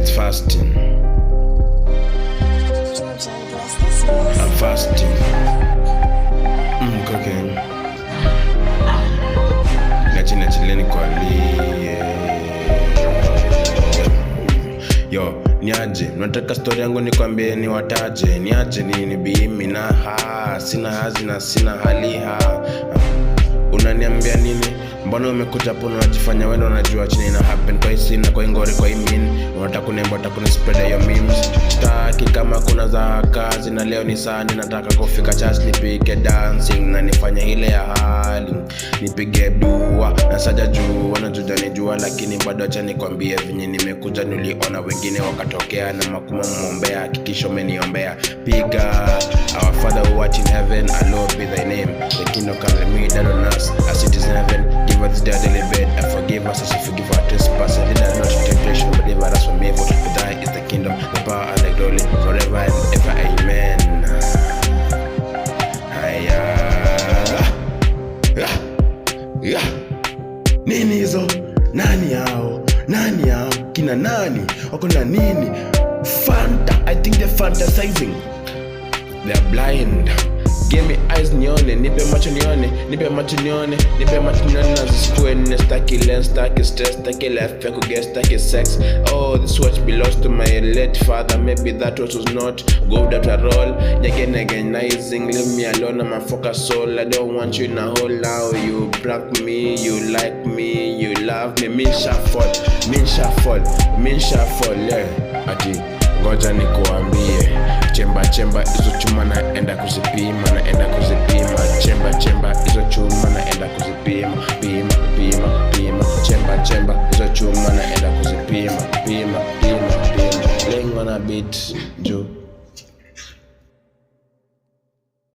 It's fasting. I'm fasting. Cooking. Niache niachilie nikualie. Yo, niaje? Nataka story yangu nikwambie niwataje. Niaje nini bimi na ha. Sina hazi na sina hali ha. Unaniambia nini? Mbona umekuja hapo na unajifanya wewe ndo unajua chini ina happen kwa hii scene na kwa hii ngori kwa hii mean. Unataka kuniambia, unataka kunispread your memes. Staki kama kuna za kazi na leo ni Sunday, nataka kufika church nipige dancing na nifanye ile ya hali. Nipige dua na saja jua na juja nijua, lakini bado acha nikwambie venye nimekuja niliona wengine wakatokea na makuma mwombea, hakikisha umeniombea. Piga Our Father who art in heaven, hallowed be thy name. The kingdom come, let me done on us as it is in heaven. Give us this day our daily bread and forgive us as we forgive our trespasses. Lead us not to temptation, but deliver us from evil. For thine is the kingdom, the power, and the glory, forever and ever. Amen. Haya. Ah. Yeah. Nini hizo? Nani hao? Nani hao? Kina nani? Wako na nini? Fanta. I think they're fantasizing. They're blind. Give me eyes nione, nipe macho nione, nipe macho nione, nipe macho nione na zisikue nne. Staki lens, staki stress, staki life ya kuguess, staki sex. Oh, this watch belongs to my late father. Maybe that watch was not good after all. Nyagenyagenizing, leave me alone, I'm a focus soul. I don't want you in a hole now. You prank me, you like me, you love me. Min shuffle, min shuffle, min shuffle, yeah. Ati ngoja nikuambie, chemba chemba hizo chuma naenda kuzipima, naenda kuzipima. Chemba chemba hizo chuma naenda kuzipima, pima pima pima. Chemba chemba hizo chuma naenda kuzipima, pima pima pima. Playing on a beat juu.